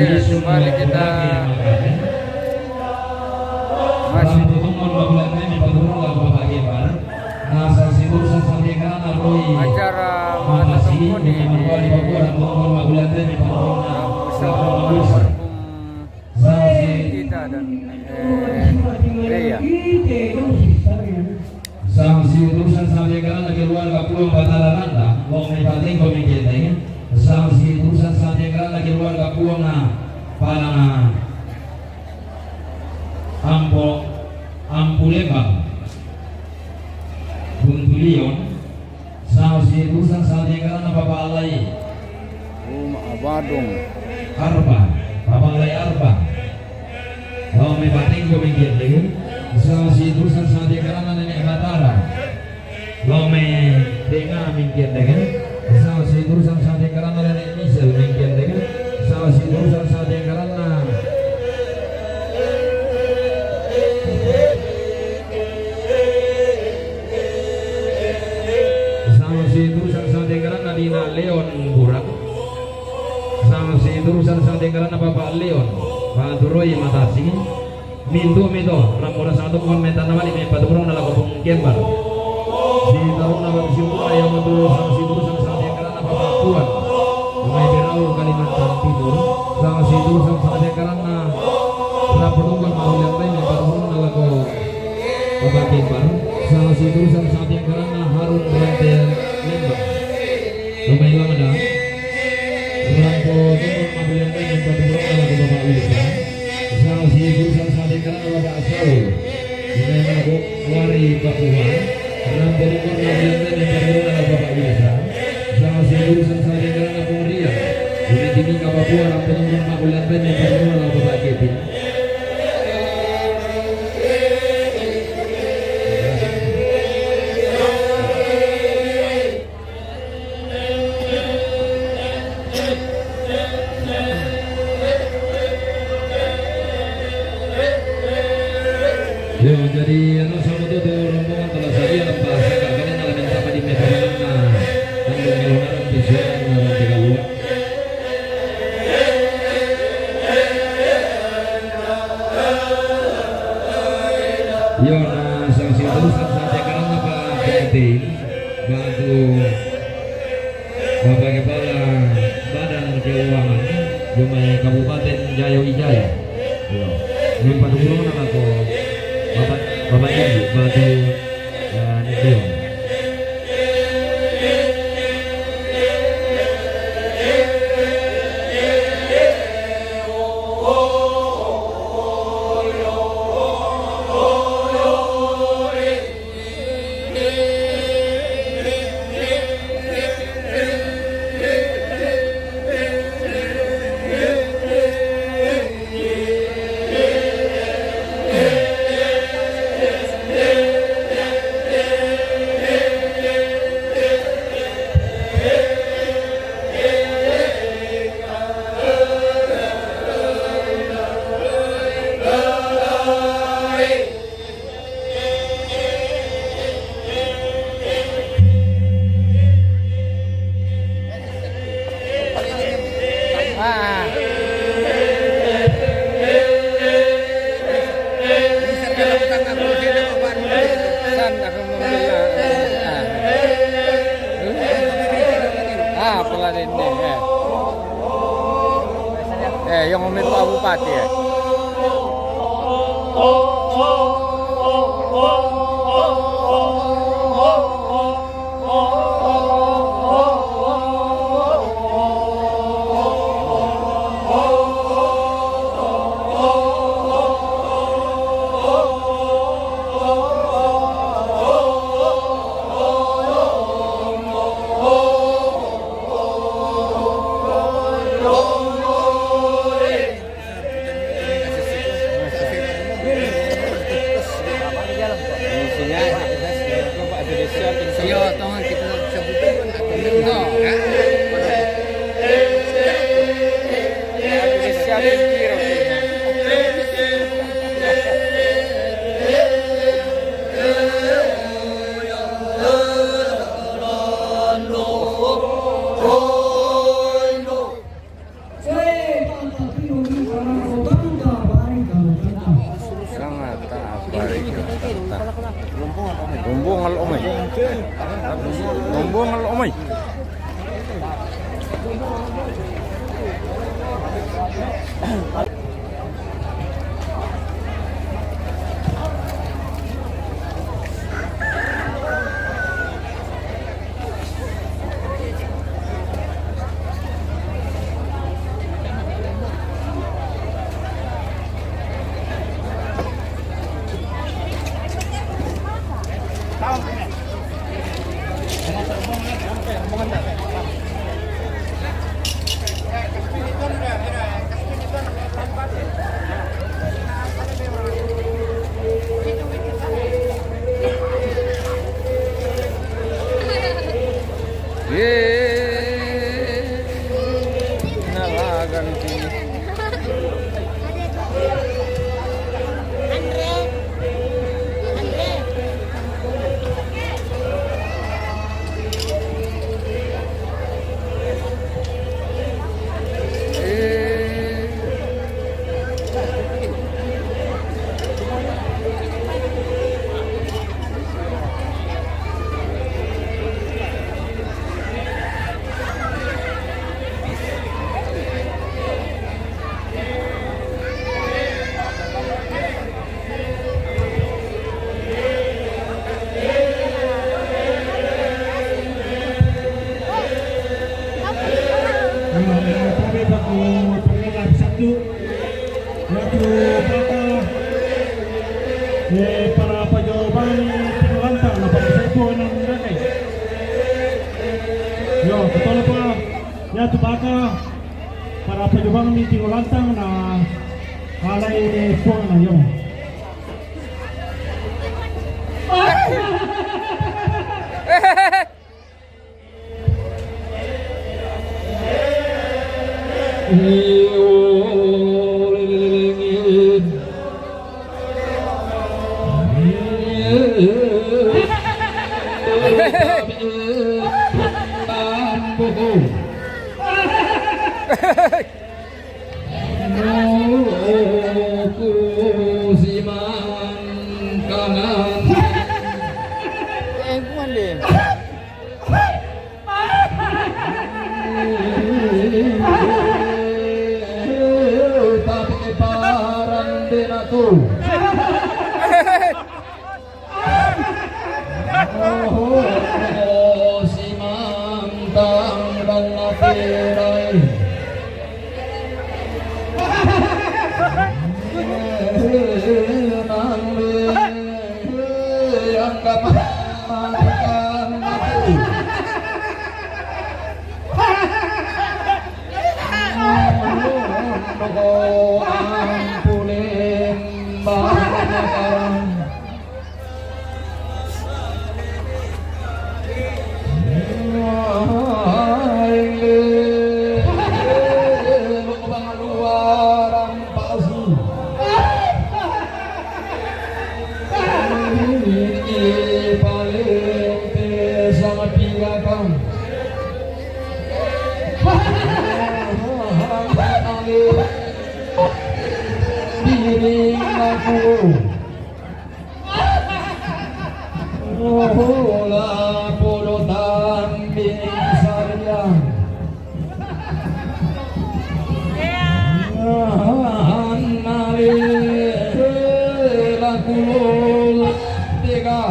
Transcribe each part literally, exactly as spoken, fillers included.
Kembali kita masih acara Mata Tongkon di Kampung Sawah, Kampung kita dan, eh, Ria. Sangsi utusan sadiakarana keluarga puang Batara Randa, wong ni patingko mingkendeng. Sangsi utusan sadiakarana keluarga puang na panang Ampo, Ampu Lembang. Buntulion. Sangsi utusan sadiakarana Papa Alai. Uma Abadong. Arba, Papa Alai Arba. Lao me patingko mingkendeng. Sangsi utusan sadiakarana Nenek Batara. Lao me tenga mingkendeng. Sangsi utusan sadiakarana Nenek Misel mingkendeng. Sangsi utusan sadiakarana Sangsi utusan sadiakarana Dina Leon Burak. Sangsi utusan sadiakarana Bapak Leon Baturoi Matasing. Mintu mito, rampo na satu kon meta na mali me patumrong na lako pung kembar. Di taruna bersyukur ayam tu sangsi utusan sadiakarana Bapak Puan. Mai Berau Kalimantan Timur. Sangsi utusan sadiakarana rampo tunggal mahulian me patumrong na lako Bapak Kembar, sangsi utusan sadiakarana Harun Rante Lembang. Lumai lamada. Rampo tunggal mahulian me patumrong na lako Bapak Wilsa. Sangsi utusan sadiakarana Bapak Saul. Lumai lamada Wari Papua. Rampo tunggal mahulian me patumrong na lako Bapak Wilsa. Sangsi utusan sadiakarana Pungria. Lumai Timika Papua, rampo tunggal mahulian me patumrong na lako Bapak Kevin. Yo, jadi anu sama tu, tu rombongan telah sadia, tanpa sangka kalian dalam yang sama di meja mana. Tandung ngelonaran di suara dan tiga luar. Yo, na sangsi utusan sadiakarana Pak Kevin. Batu Bapak Kepala Badan Keuangan Dumai Kabupaten Jaya Wijaya. Yo. Me patumrong na lako Bapak, Bapak Ibu, Batu, ya, Nedion. Ah, pala ini, eh. Eh, yang ngomit Pak Bupati, eh. Iya, tongan kita sebutin pun atau enggak, kan? Ada siapa yang kira? Buang lo, Omai. Yeay. Nalagan ki. Tabe baku perkara satu. Yaitu baka, eh, para pajau bang ni Tinggo Lantang, na pada saibu enam dakai. Yo, betul apa? Yaitu baka, para pajau bang ni Tinggo Lantang na alai puang na yo. Aku si mangkangan. Eh, bukan deh. Tapi parang denatu. Oh, si mantang dan naperai. Nang le, anggap makan mati. Ampun, Mbah Mataram. Luaran palsu. Ini paling sama tiga kang. Diri aku. Rohola podo tambing sariang. Nale laku lola tega.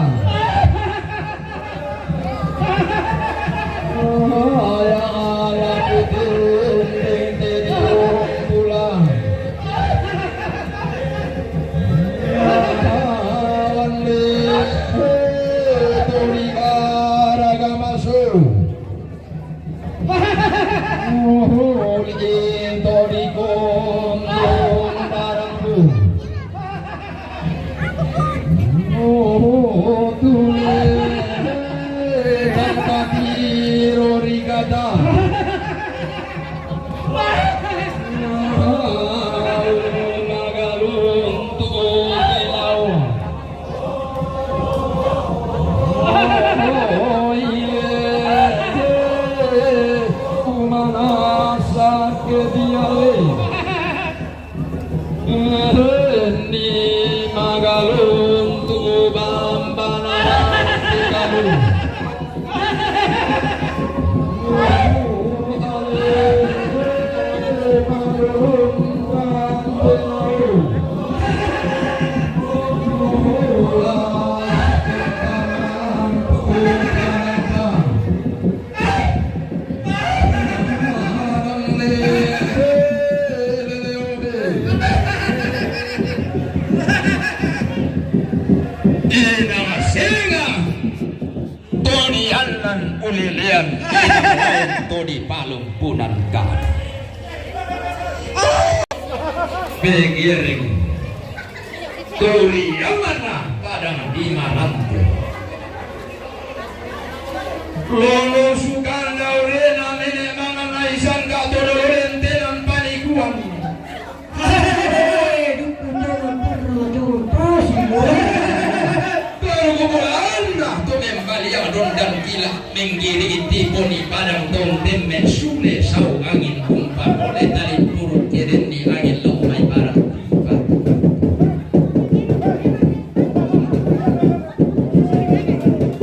Ina masenga to diallan ulelean, to dipalumpunan ka. Pegiring turiamanna padang di marante. Lolo sukanda urena nene mangan aisan ka to dololen tenan panikuan. Hehehe, dukun jangan pernah jauh kasih. Baru kubulanna to membaliang dondang kila. Menggiri iti poni padang tong temme sule sau angin bumpa pole tali puru kedenni angin lau mai barang tiba.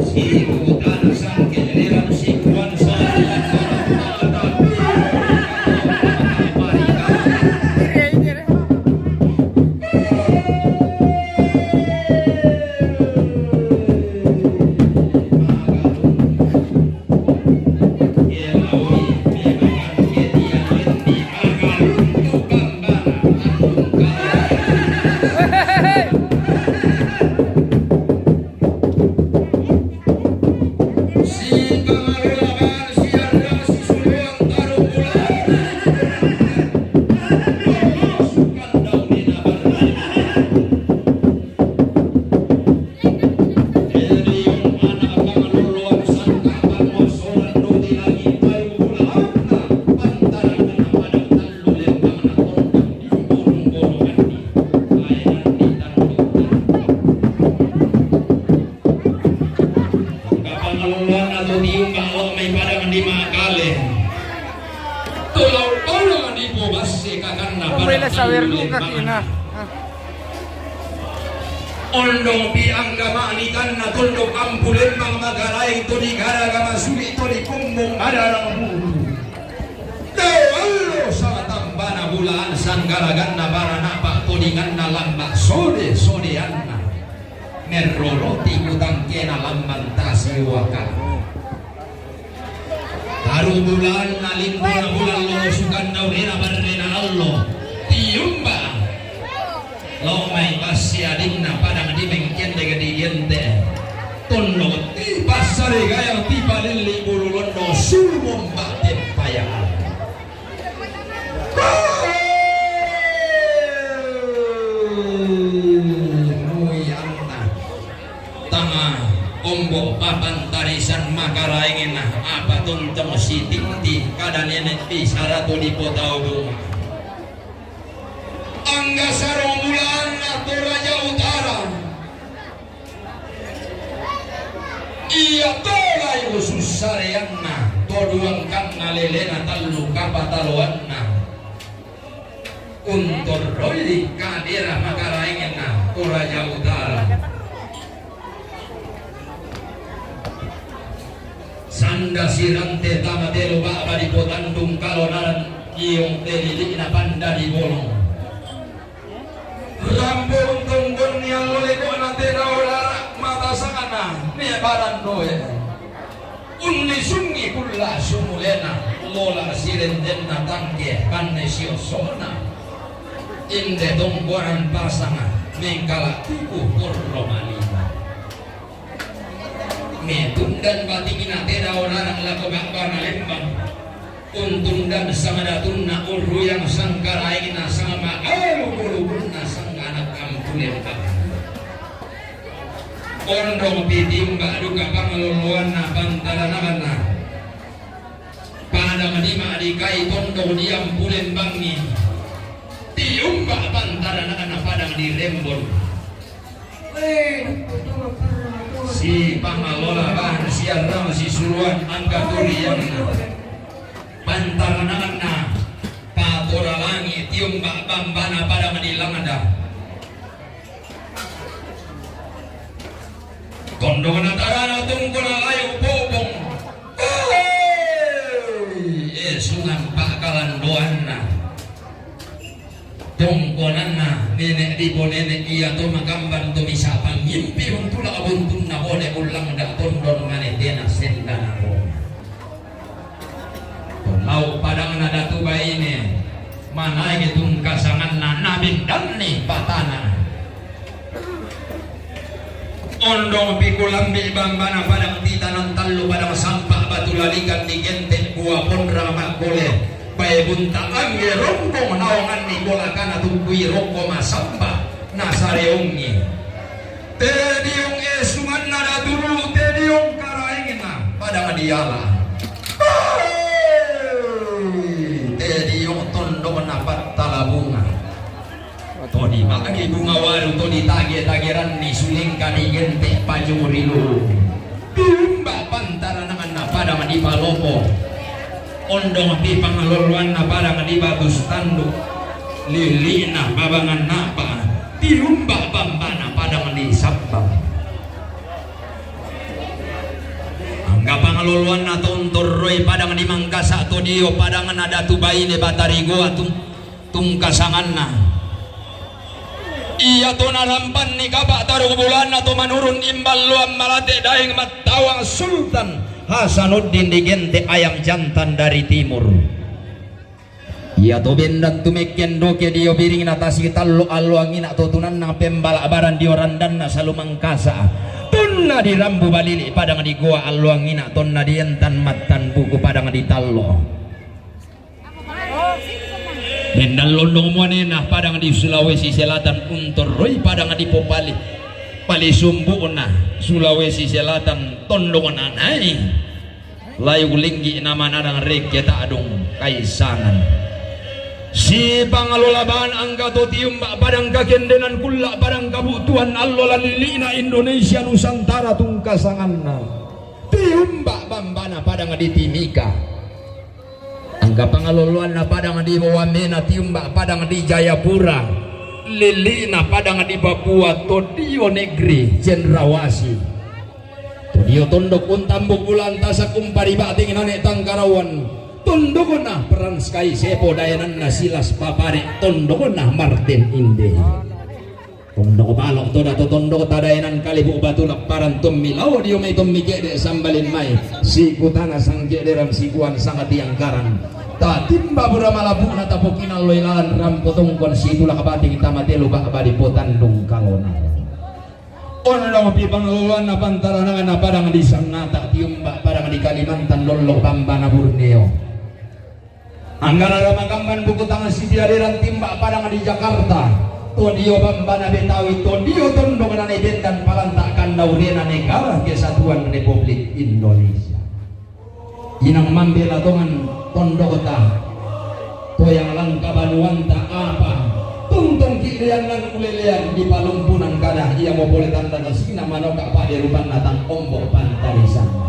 Sibu tanah sangke leran sikuan sangke. Kapangaloloan atau tiung kalau mai padang di makale. Tulau padang di pobase kakanna. Oh, padang wala sawer tandu duka lembangan. Kina. Ah. Ondong pi angga ma'nitanna tondok ampu lembang magaraeng to di garaga masuli to di kombong adarang bulu. Tau allo sala tambana bulaan sanggaraganna baranapa todinganna lamba sode-sodeanna. Merroroti kutangkena lambang tasi waka. Taru bulanna limpuna bulan lo sukanna urena barrena allo. Tiumba. Lo mai passi adinna padang di mengkende gedi gente. Tondo ti passare gayang ti palilli bulu londo sulu momba tempaya. Nui anna. Tama ombo papan tarisan makaraengena apa tuntong sitingti kada nenek bisara tu di potau bunga. Angga sarong bulanna Toraja Utara. Iya tolai usus sareanna toduang kanna lelena tallu kapataloanna. Untorroi kadera makaraengenna Toraja Utara. Sanda sirante tama telu ba'ba di potandung kalonaran iong telili'na panda di bolong. Rambo untong gonni allo leko'na te dao lara mata sangana me baran doe. Unnisungi kulla sumulena lola sirendenna tangke panne siosona. Inde tongkonan pasanga mengkala tuku porro malima. Metundan batingna te dao lara lako ga'bana lembang. Untundan samadatunna urruyang sangkaraengna sama alu-ulubunna sanganak ampu lembang. Ondong pitimba duka pangaloloanna pantarananna. Pada manima dikai tondong diampu lembangi. Tiumba pantarananna padang di Rembon. Si pangalola bahan siarang si suluan angka turiangna. Pantarananna patora langi tiumba bambana pada madilangada. Kondona tarana tungkuna layu bobong. Eh, sungan pakalandoanna. Tongkonanna nene' diponene' iya to makamban to misa' pangngimpi untula' buntunna bone ullang da' tondon mane tena sendana bone. To lau' padangna datu baine, manae tungkasanganna nabendanni patana. Ondong pikulambi' bambana padang titanan tallu padang sampa' batu lalikan digente' bua ponrang makkole, bae bunta angge rongkong naonganni kolakana tukkui rokko masamba nasareongi. Te diong esunganna datulu, te diong karaengna padang diala. Te diong tondokna pattalabunga. To dibage bunga waru, to ditage-tageranni sulengka digente' pajuri lulu. Tiumba' pantarananganna padang di Palopo. Ondong pipangaloloanna padang di Batus Tanduk. Lili'na babangan napa. Tiumba' bambana padang di Sabbang. Angga pangaloloanna tontorroi padang di Mangkasa to dio padangna Datu Baine Batarigoa tu. Tungkasanganna. Iya to narampanni kapa' taruk bulanna to manurun imballoan malate daeng mattawang Sultan Hasanuddin digente' ayam jantan dari timur. Iya to bendan tu mekkendoke dio biringna tasitallo alloangina to tunannang pembala' barang dio randanna salu Mangkasa. Tonna dirambu balili' padang digoa alloangina tonna dientan mattan buku padang ditallo. Mendallondong muanena padang di Sulawesi Selatan untorroi padang di Popali. Pali sumbu'na Sulawesi Selatan tondong nanai. Layuk linggi' namanadang rekke ta'dung kaisangan. Sipangalola baan angka to tiumba' padang kakendenan kulla' padang kabu'tuan allo lalili'na Indonesia Nusantara tungkasanganna. Tiumba' bambana padang di Timika. Angga pangaloloanna padang di Wamena tiumba' padang di Jayapura, lili'na padang di Papua to dio negeri Cendrawasih. To dio tondok untambuk bulan tasak umpari ba'ting nane' tangkarawan, tondokna Frans Kaisepo daenanna Silas Papare', tondokna Martin Inde. Tondok balo' toda to tondok tadaenan kalibu' batu lapparan tommi lao dio mai tommi ke'de' sambalin mai sikutana sangke'deran sikuan sangatiangkaran. Tatimba bura malapu'na tapokinallo ilalan rampo tongkon situlak bating tamatelu ba'ba dipotandung kalona. Ondong pipangaloloanna pantarananganna padang di Sangata tiumba' padang di Kalimantan lollo bambana Borneo. Anggara ramakamban buku tangan sitiaderan timba' padang di Jakarta. To dio bambana Betawi, to dio tondok nane bendan palanta' kandaurena negara kesatuan Republik Indonesia. Inang mambela tongan tondokta, toyang langka banuanta apa, tungtong ki'deannan ulelean di palumpunan kada ia mo pole tanda kasina manoka pade rupanna tang ombo pantarisanna.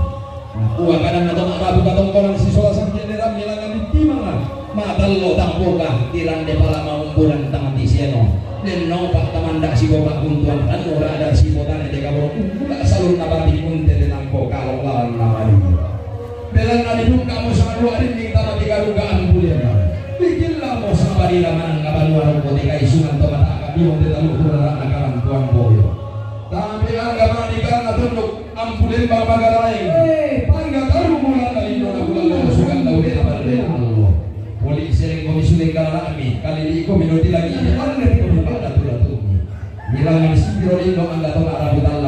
Nakua kadanna to ma'rabu katongkonan sisola sangke'deran milangan dittimanga, ma'tallo tang boka, tirande pala maumburan tang tiseno. Dennopa tamanda siboka buntuan tannu rada sibotane de kaboro umbula salunna bati kunte de nampo kalo lalanna mari. Belanna dibuka mo sanga dua dinding tama tiga dugaan bulena. Dikilla mo sanga badira manang ngabanua rokko de kaisungan to mataka diong de talu kurana karampuan boyo. Tapi angga mani karena tunduk Ampu lembang magaraeng. Eh, pangga taru bulan na lindo na bulan na sugan na udena pada dena allo. Poli sereng komi suling kalalami, kalili komi noti lagi ini, anne komi pada tula tumi. Bilangan sipiro lindo anda tona rabu talla.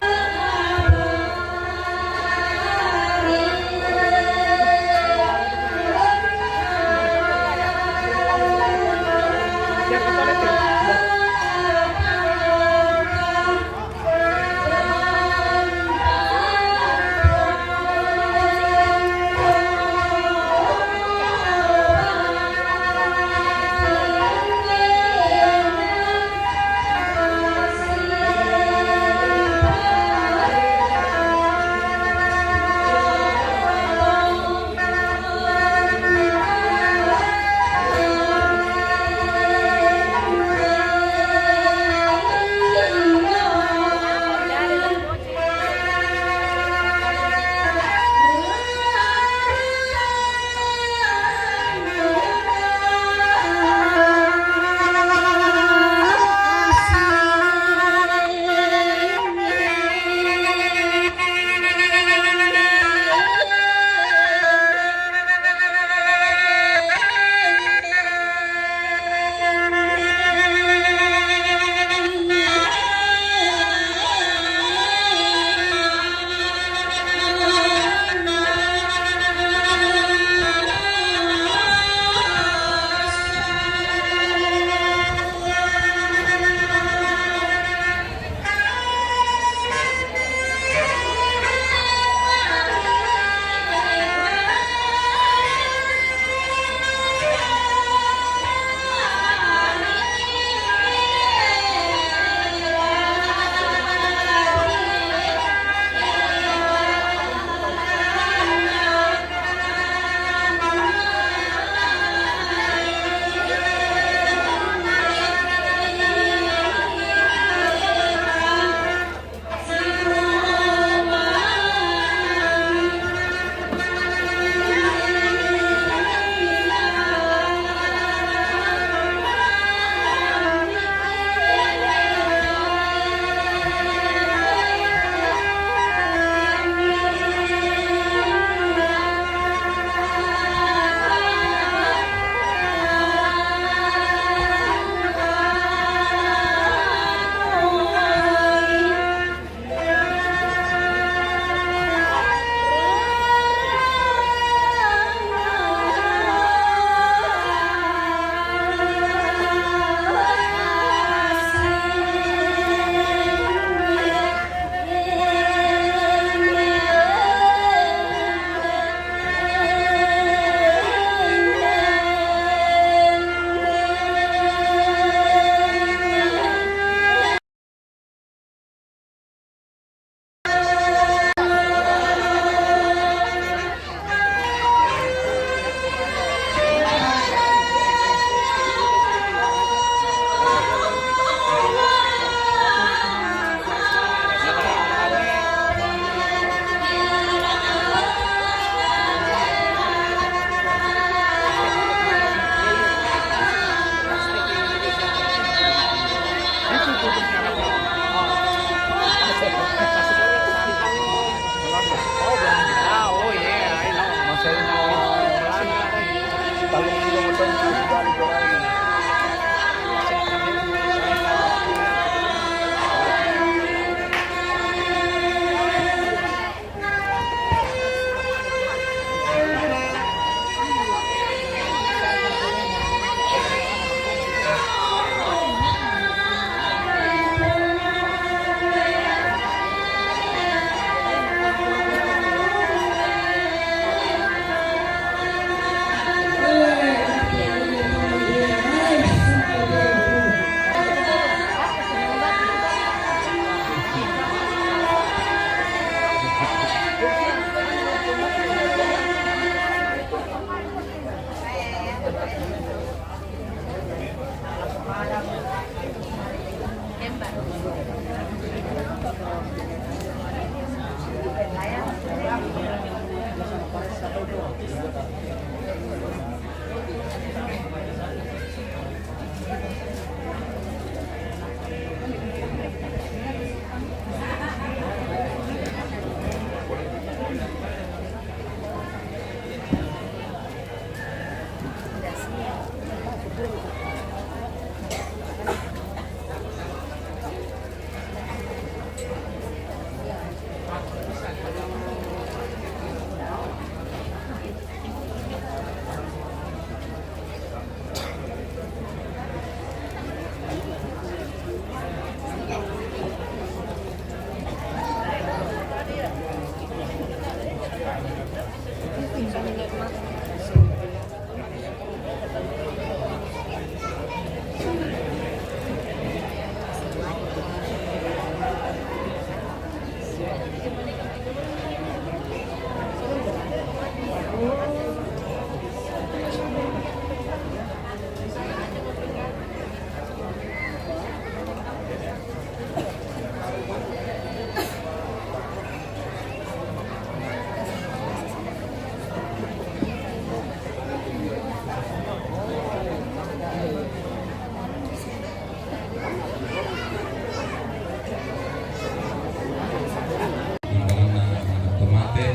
Nang balanna anak pamate,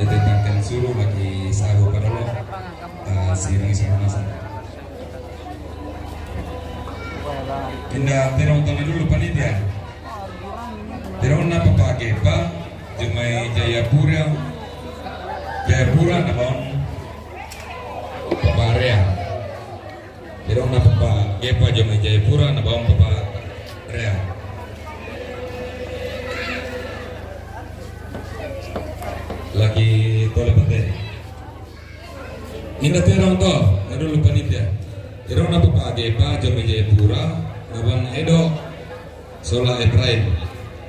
ete tangkan suru lagi sago padolo, ta sirang sama masa. Inda terong tona dulu panitia. Terong na papa Gepa, jomai Jayapura, Jayapura na baon papa Rea. Terong na papa Gepa jomai Jayapura na baon papa Rea. Lagi tole pate. Inda terong to, na dulu panitia. Terong na papa Gepa jomai Jayapura, na baon Edo sola Efraim.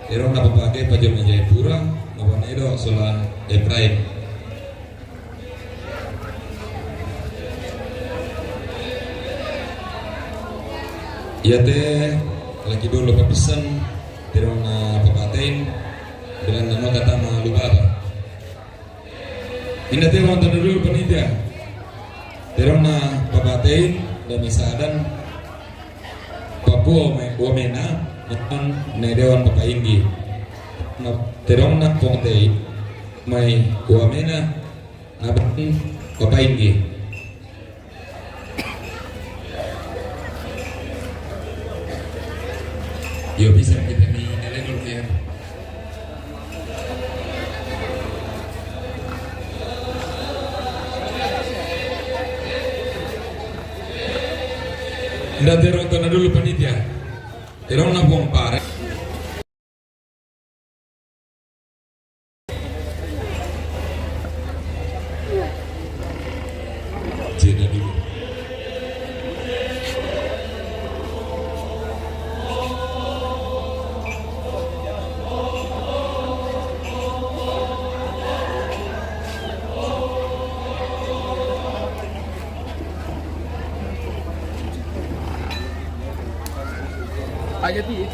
Terong na papa Gepa jomai Jayapura, na baon Edo sola Efraim. Iate lagi dolo papisan, terong na papatein, bilang nano kata ma lubaba. Inda terong tona dulu panitia. Terong na papatein, dami sadan, Papua me-, Wamena, na dewan papa Inggi. Na terong na pongtei, mai Wamena, na papa Inggi. Yo, bisa kita mi nele dulu ya. Inda terong tona dulu panitia. Terong na buang pare. Jeda dulu. Aja ti.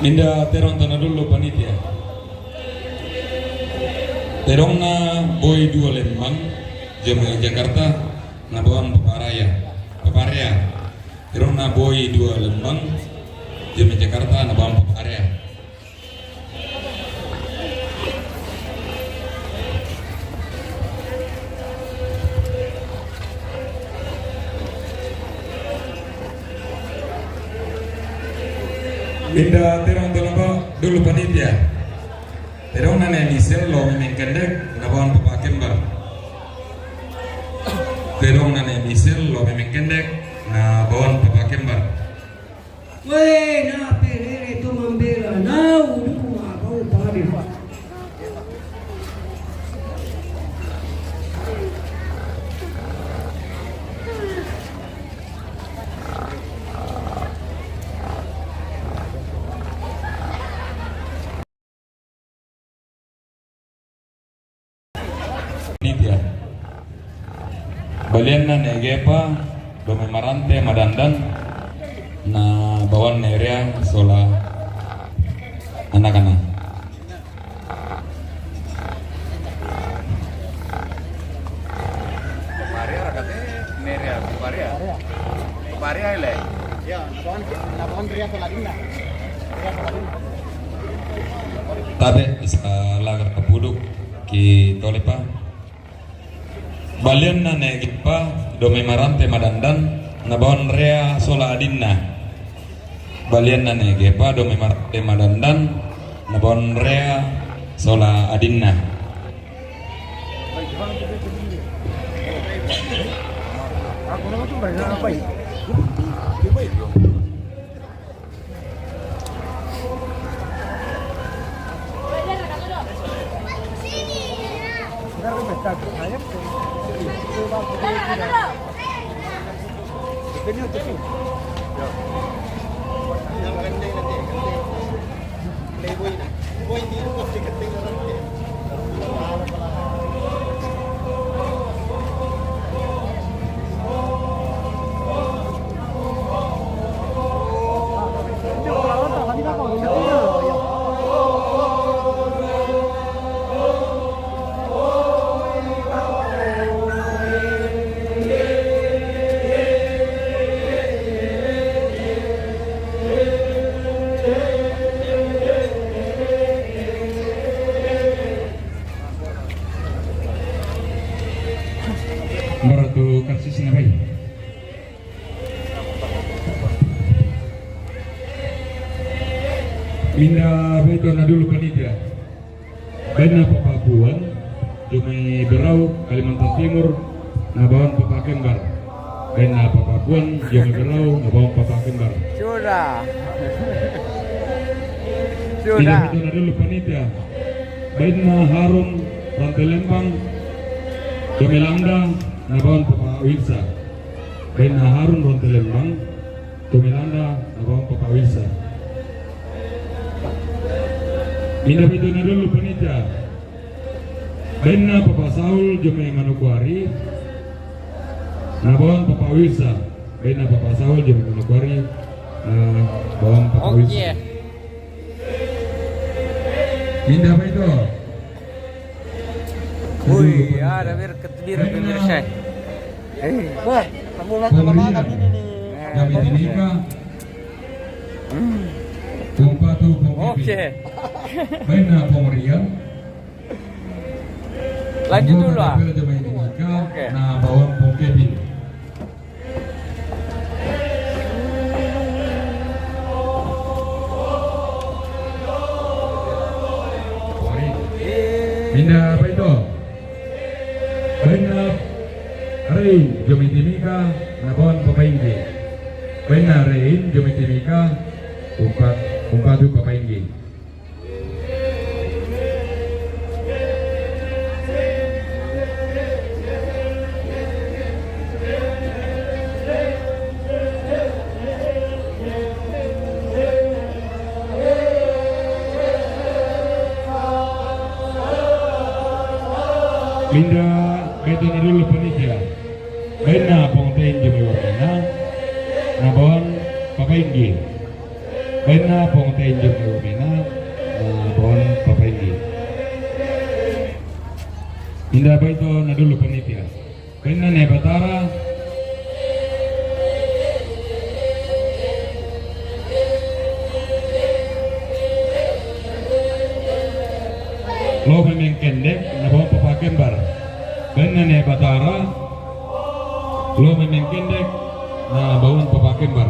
Inda terong tona dulu panitia. Terong na boi dua lembang, jomai Jakarta, na baon papa Rea. Papa Rea. Terong na boi dua lembang, jomai Jakarta, na baon papa Rea. Inda terong tona dulu panitia. Terong na ne Misel lo memeng kendek, na baon papa Kembar. Terong na ne Misel lo memeng kendek, na baon papa Kembar. Weh, na perere to mambela, na uduku ma bau pade. Iya. Balianna ne Gepa, dome marante madandan, na bawanna Rea sola anakna. Paparia raka te, ne Rea, paparia. Paparia ile. Iya, na bawan, na bawan Rea sola adinna. Rea sola adinna. Tabe, bisa lagar kapuduk ki tolepa. Balianna ne Gepa, dome marante madandan, na bawan Rea sola adinna. Balianna ne Gepa, dome marante madandan, na bawan Rea sola adinna. Moro tu karsisna bai. Minda baito na dulu panitia. Bainna Papabuan, Jomai Berau, Kalimantan Timur, na bawan Papakembar. Bainna Papabuan, Jomai Berau, na bawan Papakembar. Sudah. Minda baito na dulu panitia. Bainna Harun, Rantelembang, Jomai Landa, na bawan Papa Wilsa. Bainna Harun, Rantelembang, Jomai Landa, na bawan Papa Wilsa. Minda baito na dulu panitia. Bainna Papa Saul, Jomai Manokwari, na bawan Papa Wilsa. Bainna Papa Saul, Jomai Manokwari, na bawan Papa Wilsa. Minda baito. Wih, ada bir ketbir, bir syai. Wah, kamu lah sama makan ini nih. Jomai Timika. Pungpatu, Pungkepin. Oke. Bainna Pongorian. Lanjut dulu, ah. Jomai Timika. Oke. Na bawan Pongkepin. Minda baito. Bainna Rein, Jomai Timika, na bawan Papainggi. Bainna Rein, Jomai Timika, umpat, umpatu Papainggi. Minda baito na dulu panitia. Bainna Pongtein Jomai Wamena, na bawan Papainggi. Bainna Pongtein Jomai Wamena, na bawan Papainggi. Minda baito na dulu panitia. Bainna ne Batara. Lo memeng kendek, na bawan Papakembar. Bainna ne Batara. Lo memeng kendek, na bawan Papakembar.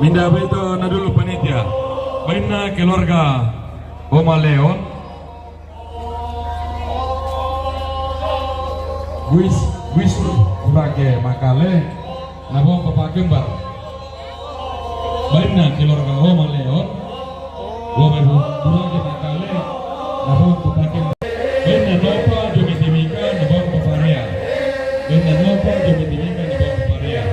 Minda baito na dulu panitia. Bainna keluarga Oma Leon. Guis, guis burake Makale, na bawan Papakembar. Bainna keluarga Oma Leon. Wame bu-, burake Makale, na bawan Papakembar. Bainna Nopa Jomai Timika, na bawan Paparea. Bainna Nopa Jomai Timika, na bawan Paparea.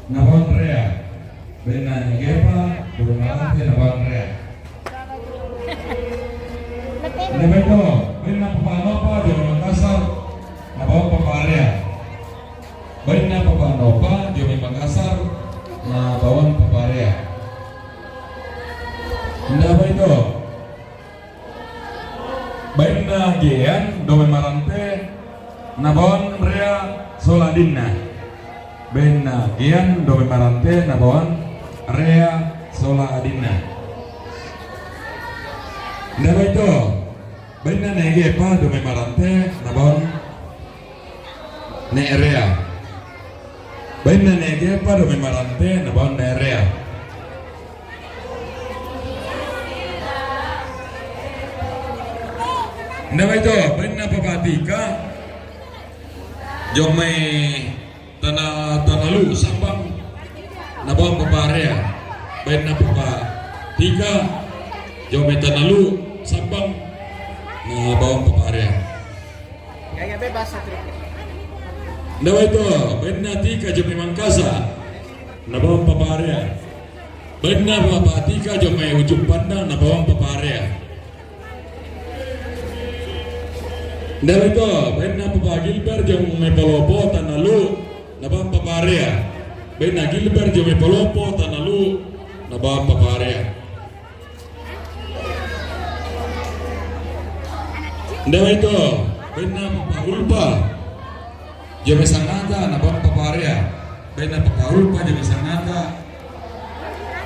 Nabawan Rea. Bainna Negepa, Dome Marante, Nabawan Rea. Nda baito, bainna Papa Nopa, Dome Makassar, Nabawan Papa Rea. Bainna Papa Nopa, Dome Makassar, Nabawan Papa Rea. Nda baito. Bainna Gian, Dome Marante, Nabawan Rea sola adinna. Bainna Gian, Dome Marante, Nabawan Rea sola adinna. Nda baito. Bainna Negepa, Dome Marante, Nabawan Ne' Rea. Bainna Negepa, Dome Marante, Nabawan Ne' Rea. Nda baito, bainna Papa Tika, Dome Tana, Tana Lu Sambang, Nabawan Papa Rea. Bainna Papa Tika, Dome Tana Lu Sambang, Nabawan Papa Rea. Nda baito, bainna Tika, Dome Mangkasa, Nabawan Papa Rea. Bainna Papa Tika, Dome Ujung Pandang, Nabawan Papa Rea. Nda baito, bainna Papa Gilbert, Dome Palopo, Tana Lu, Nabawan Papa Rea. Bainna Gilbert, Dome Palopo, Tana Lu, Nabawan Papa Rea. Nda baito, bainna Papa Ulpa, Dome Sangata, Nabawan Papa Rea. Bainna Papa Ulpa, Dome Sangata,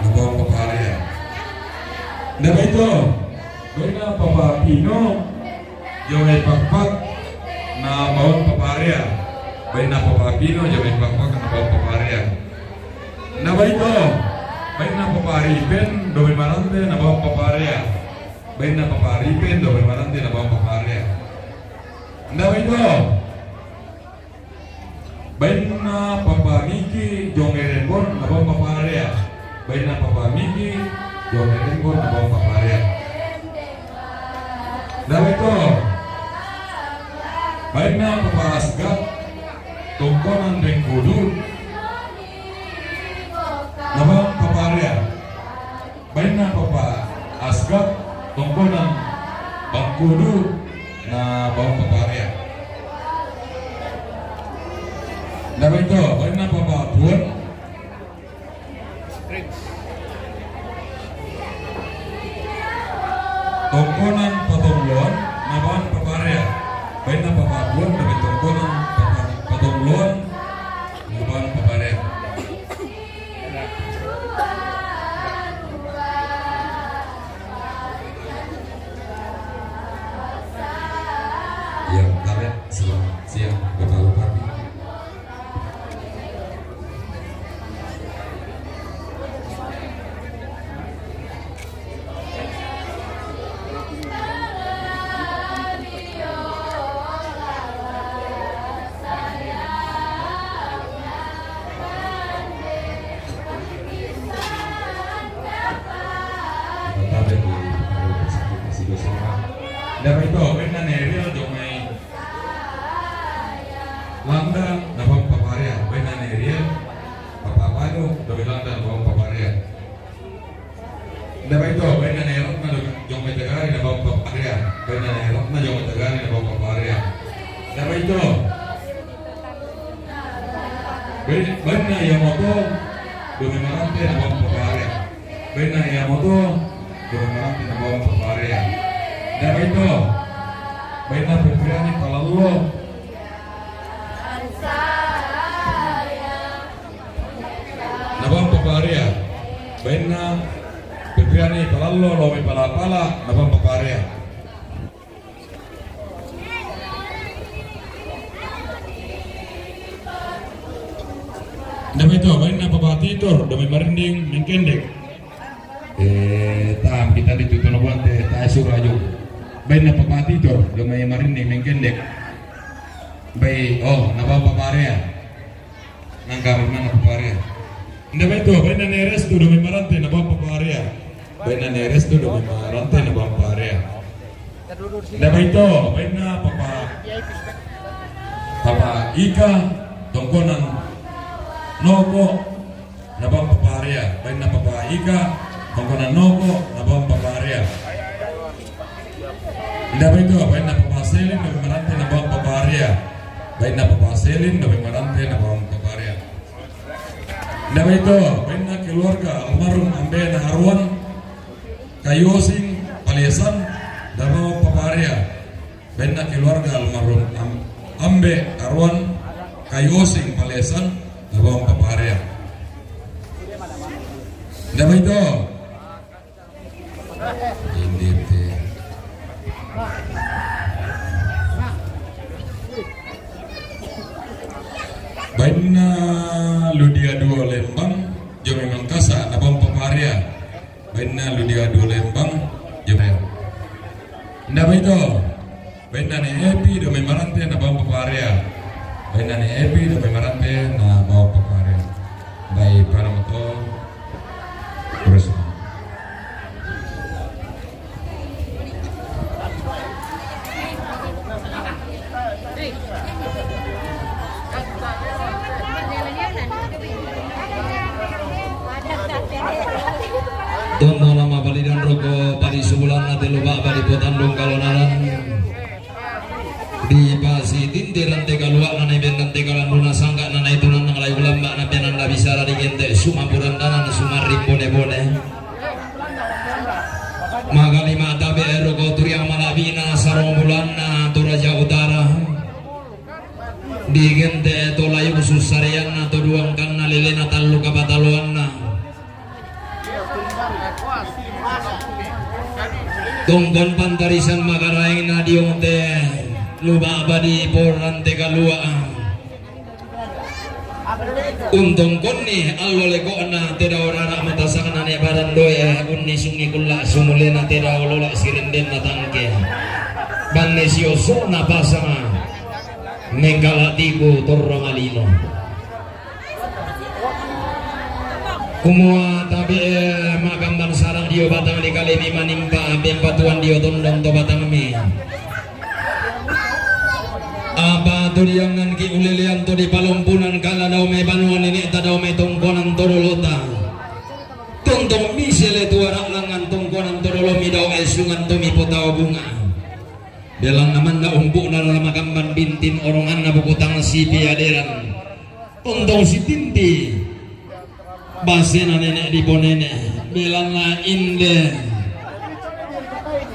Nabawan Papa Rea. Nda baito, bainna Papa Pino, Dome Pakpak, Nabawan Papa Rea. Bainna Papa Pino, Dome Pakpak, Nabawan Papa Rea. Nda baito, bainna Papa Ripen, Dome Marante, Nabawan Papa Rea. Bainna Papa Ripen, Dome Marante, Nabawan Papa Rea. Nda baito, bainna Papa Miki, Dome Rembon, Nabawan Papa Rea. Bainna Papa Miki, Dome Rembon, Nabawan Papa Rea. Nda baito, bainna Papa Asgat, Tongkonan Bengkudu, Nabawan Papa Rea. Bainna Papa Asgat, Tongkonan Bengkudu, Nabawan Papa Rea. Nda baito, bainna Papa Puan, Tongkonan Patomloan, Nabawan Papa Rea. Bainna Papa Puan, Dome Tongkonan Papa, Patomloan, Nabawan Papa Rea. Iya, Tabe, selamat siang, Bapak Bupati. Nda baito, bainna Nerial, Dome Landa, Nabawan Papa Rea. Bainna Nerial, Papa Panu, Dome Landa, Nabawan Papa Rea. Nda baito, bainna Neratna, Dome Tagari, Nabawan Papa Rea. Bainna Neratna, Dome Tagari, Nabawan Papa Rea. Nda baito, bainna Yamato, Dome Marante, Nabawan Papa Rea. Bainna Yamato, Dome Marante, Nabawan Papa Rea. Nda baito, bainna Febriani Palallo, Nabawan Papa Rea. Bainna Febriani Palallo, Dome Palapala, Nabawan Papa Rea. Nda baito, bainna Papa Titor, Dome Marinding, Mengkendek. Eh, tam kita di tutono buante, ta sura ajo. Bainna Papa Titor, Dome Marinding, Mengkendek. Bai, oh, Nabawan Papa Rea. Nangka mana Papa Rea. Nda baito, bainna Nerestu, Dome Marante, Nabawan Papa Rea. Bainna Nerestu, Dome Marante, Nabawan Papa Rea. Nda baito, bainna Papa, Papa Ika, Tongkonan Noko, na bawang paparia, bainna Papa Ika, tongkona Noko, na bawang paparia. Nda baito, bainna Papa Selin, Dome Marante, na bawang paparia. Bainna Papa Selin, Dome Marante, na bawang paparia. Nda baito, bainna keluarga almarhum Ambe Naharuan, Kayosing, Palesan, na bawang paparia. Bainna keluarga almarhum Am-, Ambe Aruan, Kayosing, Palesan, na bawang paparia. Nda baito. Indite. Bainna Ludia Duo Lembang, Jome Mangkasa, na bawang paparia. Bainna Ludia Duo Lembang, Jome. Nda baito. Bainna Ne Epi, Dome Marante, na bawang paparia. Bainna Ne Epi, Dome Marante, na bawang paparia. Bai pada moto. Terus. Tonna lama balidan roko padi subulanna telu ba'ba di potandung kalonaran. Di pasi tinte rante kalua'na, nai ben rante kalanduna sangka'na, nai tunannang lai ulamba na penanda bisara di gente sumampurandanan sumarri bone-bone. Magali matabe ero kau turiang malabina sarong bulanna Toraja Utara. Di gente to layu susarianna to duangkanna lelena tallu kapataloanna. Tongkon pantarisan makaraengna diong te luba'ba di porante kalua. Untongkonni allo leko'na te dao rara matasakna ne barandoe unnisungi kulla sumulena te dao lola sirendenna tangke. Banne siosona pasanga mengkala tiku torro malino. Kumua tabe makamban sarang dio batang di kalemi manimpa bempatuan dio tondon to batangmi. Apa to diangan ki ulelean to di palompunan kala dao mai banua nene'ta dao mai tongkonan to dolota. Tontong misele tuara langan tongkonan to dolomi dao esungan to mi potao bunga. Belanna manda umpu'na rara makamban bintin oronganna bukutang sipiaderan. Tontong sitinti. Basena nene' diponene', belanna inde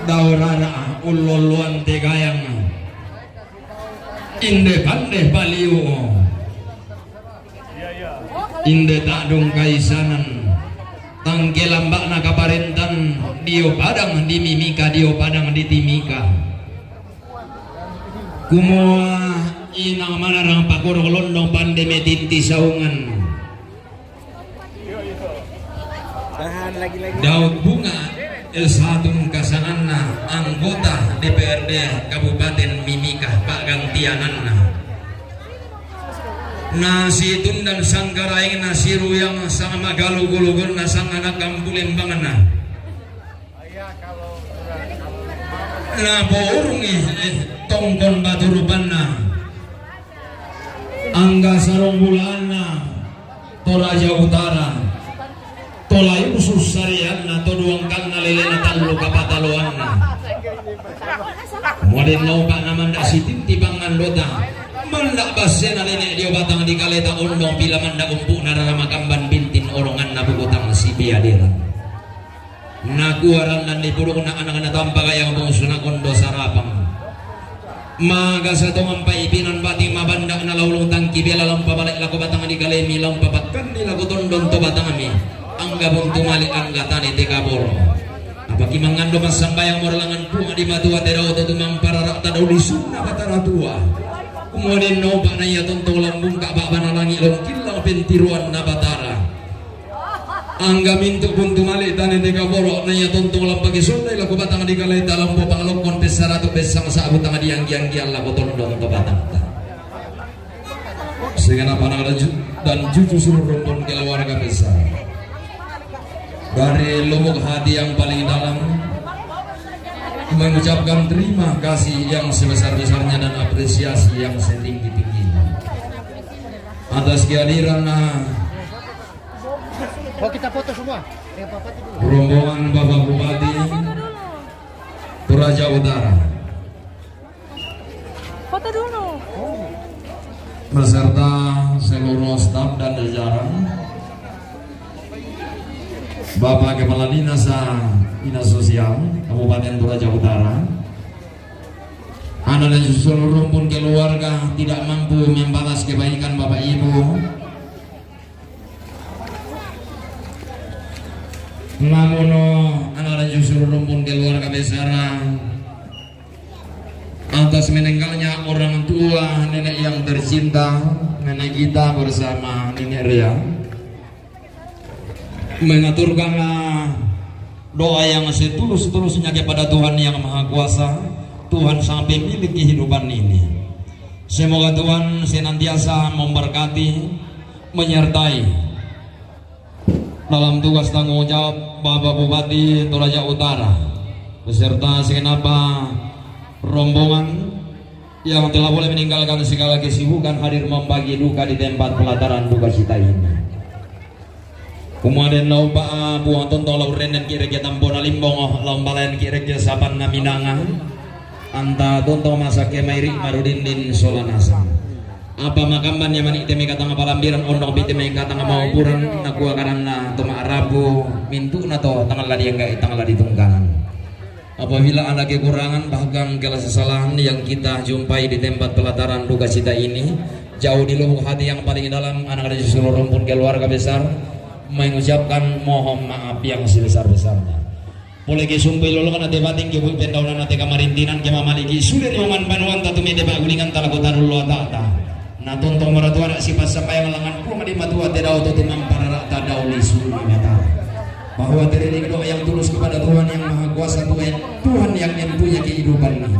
dao rara ullolloan tegayang, inde pande paliu, inde ta'dung kaisanan, tangke lamba'na kaparentan dio padang di Mimika, dio padang di Timika. Kumua inang manarang pakoro londong pande metinti saungan. Daud Bunga, S satu kasanganna, anggota D P R D Kabupaten Mimika, pa'gantiananna. Na situndan sangkaraengna siruyang sang magalugu-lugonna sang ana' kampu lembangna. Na pourungi, eh, tongkon batu rupanna. Angga sarong bulanna Toraja Utara, to layu susarianna, to duangkanna lelena tallu kapataloanna. Moden naupa na manda sitinti pangandota, manda bassena nene' dio batang di kaleta ondong pila manda umpu'na rara makamban bintin oronganna bukutang sipiaderan. Nakua randan di pudukna anakna tampa gayang bungsuna kondo sarapang. Magasa tongan paipinan bating mabanda na laulung tangki bela lampa bale' lako batang di kalemi lampa pakkanni lako tondon to batangmi. Angga buntu male' angga tane te kaboro. Apaki mangando massambayang moralangan Puang di matua te dao to tumampa rara' tadau di sunna Batara Tua. Kumua den naupa na ia tontong lambungka ba'bana langi' longkillang pentiruanna Batara. Angga mintu' buntu male' tane te kaboro' na ia tontong lampaki sondai lako batang di kaleta lampo pangalokkon pessaratu pessang sa'bu tang dianggi-anggian lako tondon to batangta. Segenap anak dan ju-, dan cucu seluruh rumpun keluarga besar. Dari lubuk hati yang paling dalam mengucapkan terima kasih yang sebesar-besarnya dan apresiasi yang setinggi-tingginya atas kehadiran, nah, Oh, kita foto semua. Rombongan Bapak Bupati Toraja Utara. Foto dulu. Beserta seluruh staf dan jajaran. Bapak Kepala Dinas, ah, Dinas Sosial Kabupaten Toraja Utara. Anak dan seluruh rumpun keluarga tidak mampu membalas kebaikan Bapak Ibu. Namun, oh, anak dan seluruh rumpun keluarga besar, atas meninggalnya orang tua nenek yang tercinta, nenek kita bersama Nenek Ria, mengaturkan, ah, doa yang setulus-tulusnya kepada Tuhan Yang Maha Kuasa, Tuhan Sang Pemilik kehidupan ini. Semoga Tuhan senantiasa memberkati, menyertai dalam tugas tanggung jawab Bapak Bupati Toraja Utara beserta segenap rombongan yang telah boleh meninggalkan segala kesibukan hadir membagi duka di tempat pelataran duka cita ini. Kumaden lau pa, ah, buang tonto lau renden ki reke tampo na limbong, lau balaen ki reke sapan na minanga. Anta tonto masake mairi marudindin sola nasang. Apa makamban ya mani te mekatanga palambiran ondong pi te mekatanga maupuran, nakua karanna to ma'rapu, mintu'na to tangalla diengga'i, tangalla ditunggangan. Apabila ada kekurangan bahkan kesalahan yang kita jumpai di tempat pelataran duka cita ini, jauh di lubuk hati yang paling dalam, anak dari seluruh rumpun keluarga besar mengucapkan mohon maaf yang sebesar-besarnya. Pole ke sumpei lolokan ate bating ke bui pendaunan ate kamarintinan ke mamaliki sule riongan banuanta tumede pa'gulinganta lako tarullo ata'ta. Na tontong maratua na sipassambayang langngan Puang di Matua te dao to tumamparara'ta dao lisu Batara. Bahwa teriring doa yang tulus kepada Tuhan Yang Maha Kuasa, Tuhan, Tuhan yang mempunyai kehidupan ini.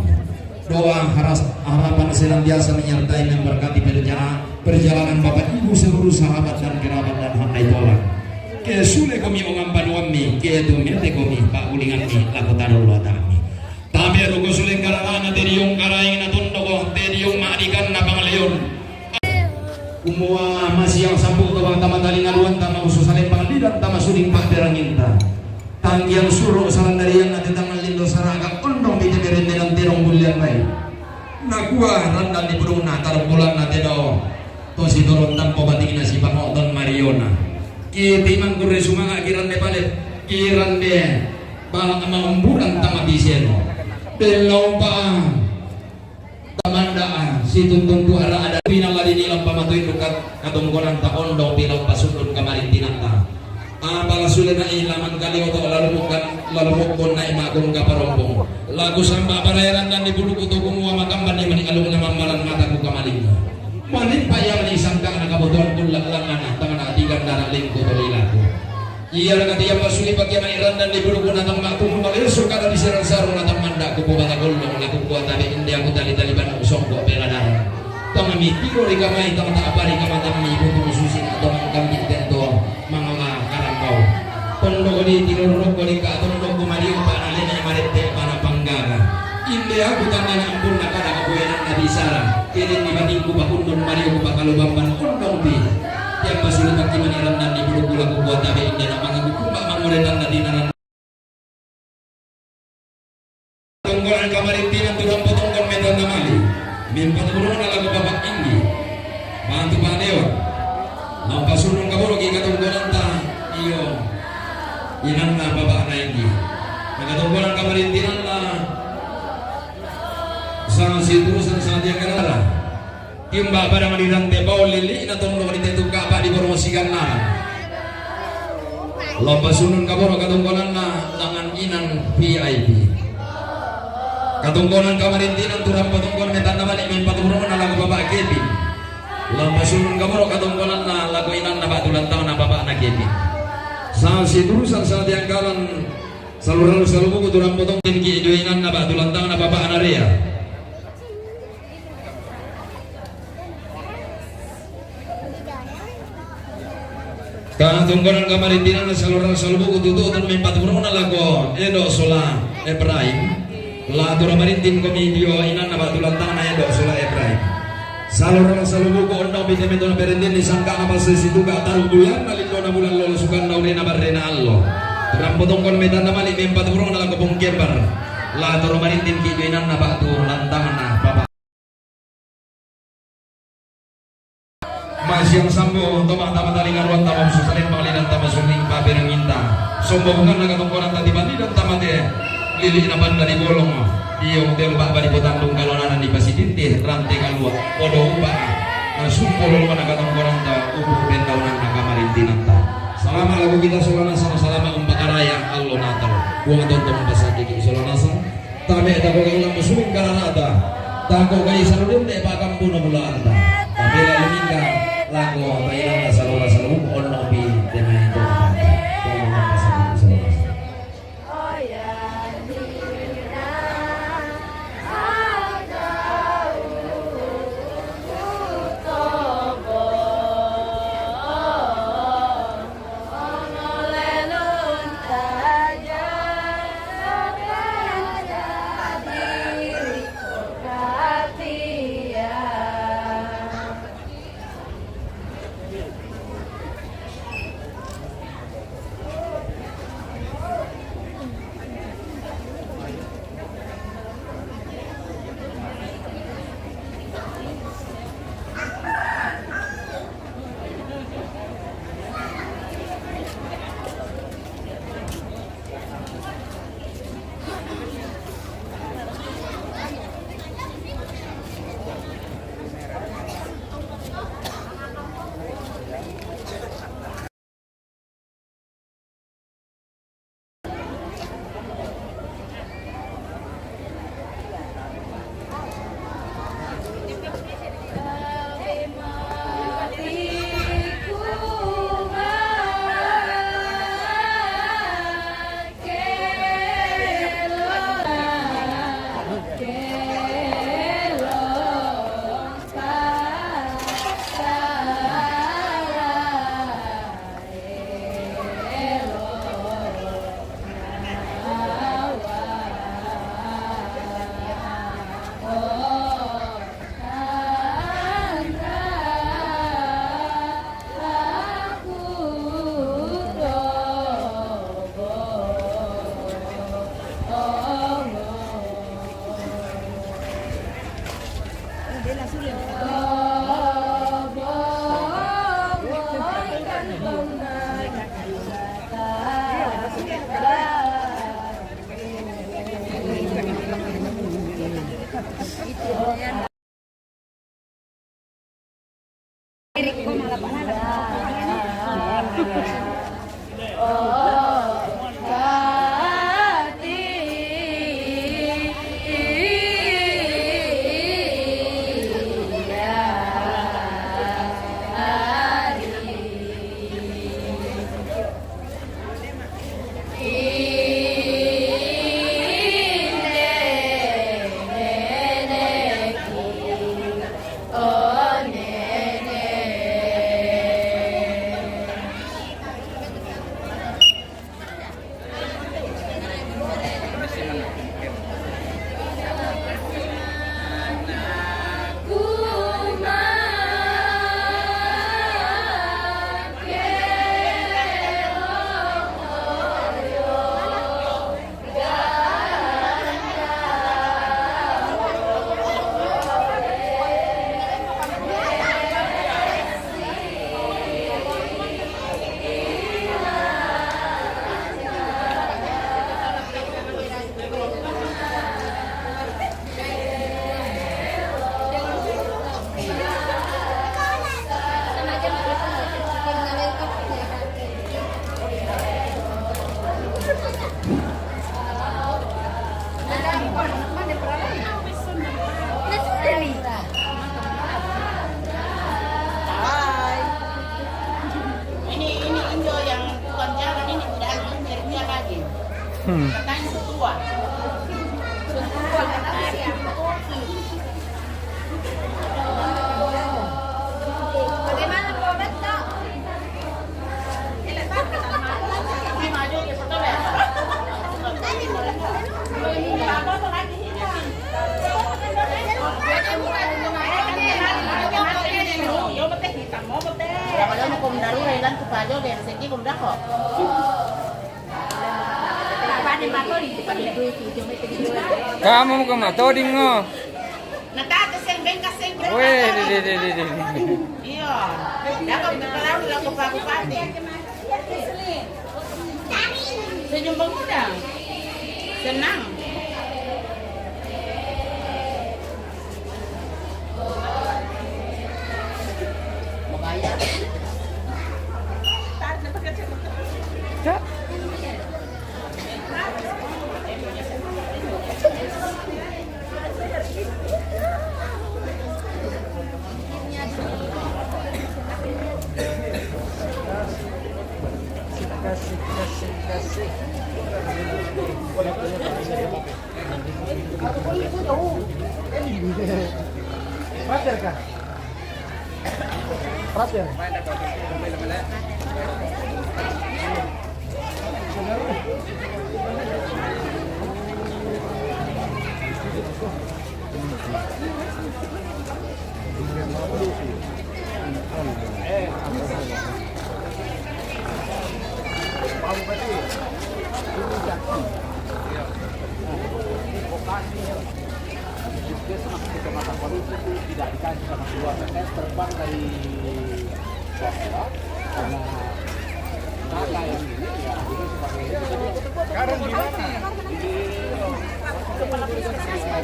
Doa haras, harapan senantiasa menyertai memberkati perjalanan, perjalanan Bapak Ibu seluruh sahabat dan kerabat dan hak naitola. Ke sule komi ongan banuammi, ke tumete komi pa'gulingammi lako tarullo ata'mi. Tabe' roko sule kararana te diong karaeng na tondoko, te diong ma'dikanna pangleon. Kumua masiang sampu to bang tama talinga duan tama usu salempang lidan tama suding pa'peranginta. Tanggiang suro salandarianna te tangnga lindo saraga ondong di te berendenan te dong bullian bai. Nakua randan di pudungna tarumbulanna te dao. To sitoron tampo batingna sipango'ton mariona. Ki timang kurre sumanga' kirande pale, kirande bala' maumburan tama piseno. Pellaupa tamanda'a situntun tuara ada pinalladini lampa matuin duka katongkonanta ondong pilau pasundun kamarintinanta. Apala sule na'i laman kali oto lalu mukkan, lalu mukkon na'i makon kaparompong. Laku samba parayaran dan di buluku to kumua makamban ni mani alung na mammalan mataku kamalinna. Manimpa ia mani sangka'na kabotoan kulla' langngana, tangna tiga dara lingku to lilaku. Ia raka tiga pasuli pakia mani randan di buluku na tamma tumu malesu kada di serang sarung na tammanda ku pobata gollong na kukua tabe inde aku tali-tali bannu songko pela dara. Tang mitiro ri kamai tang ta'pari kamatammi butung susi na to mangkambi tento mangala karambau. Tondoko di tilurrukko di ka tondokku maliupa na lene marette pana panggaga. Inde aku tannana ampun na kada kapoenanna bisara, kelenni batingku pakundun maliuku pakalubamban ondongpi. Tiappa sulu pakki mani rannanni pudukku laku kuatabe inde na mangaku kumba mangorenanna dinaran. Tonggolan kamarintinan tu rampo tonggon metanna mali. Mempatuburona laku bapak inggi. Bantu panewa. Lampasunung kaboroki katonggonanta. Iyo. Inanna bapakna inggi. Nakatonggolan kamarintinanna. Sang situru sang sangatia kadara. Timba padang di rante bau lili'na tondok di tetu kapa di borong siganna. Lomba sunun kaboro katonggonanna langan inan V I P. Katonggonan kamarintinan turang patonggon metanna mani mempatuburona lagu bapak Kevin. Lomba sunun kaboro katonggonanna lagu inanna batu lantangna bapakna Kevin. Sang situru sang sangatia kalan. Salurang salubuku turang potong ki dua inanna batu lantangna bapakna Rea. Katonggonan kamarintinanna salurang salubuku tutu tun mempatuburona lako Edo sola Epraim. La turang marintin komi dio inanna batu lantangna Edo sola Epraim. Salurang salubuku ondong bite metona perendin di sangka apa sesi tuka taruh bulan na lindona Bulan lolo sukanna urena barrena allo. Rampo tongkon metanna mali mempa tu burungna lako pongkembar. La toro marintin ki joinanna batu lantangna papa. Masiang sambo toma tama talinga ruang tama musu salempang lidan tama suning paperanginta. Sombo bukanna katongkonan tati bani dan tama te. Lili na banda di bolong. Dio tembak bani potandung kalonana di pasitinte rante kalua. Podo upa. Na sumpo lolo na katongkonan ta upu pendaunanna kamarintinanta. Salama lagu kita Solana sama salama umpakaraya allo Natal. Buang tontong pasakiki Solana sama. Tame tako kang lamu suming karanata. Tako kai sarudin te pakam puna mula anta. Tapi lalu mingka lako tainana salora salu onno pi teme to. Tama pasakiki Solana sama. Hai. Ini, ini Indo yang tukang jalan ini tidak ada kerja lagi. Hmm. Katanya sudah tua. Sudah tua, katanya. Bagaimana, Pak Beto? Baru Thailand tu pajo dia, seki kum dah kok. Apa ni matoli? Kamu ke matoli ngo? Nata tu seng bengka seng. Weh, di, di, di, di, di. Iya. Dah kau berpelau dengan bupati. Senyum pemuda. Senang. Kasih, kasih, kasih. Pater kah? Pater. Puskesmas Kecamatan Palu itu tidak dikasih sama keluarga. Saya terbang dari Papua karena kakak yang ini ya, ini sebagai Sekarang di mana?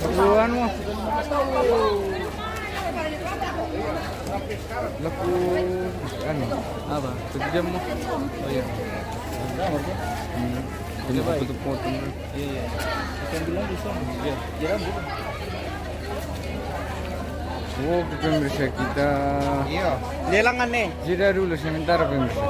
Keperluan mo. Laku, ano? Apa? Kejam mo. Oh iya. Hmm. Kena potong-potong. Iya, iya. Sambilan bisa. Iya. Jalan, Bu. Oh, kita bisa kita. Iya. Lelangan nih. Jeda dulu sementara, pemirsa.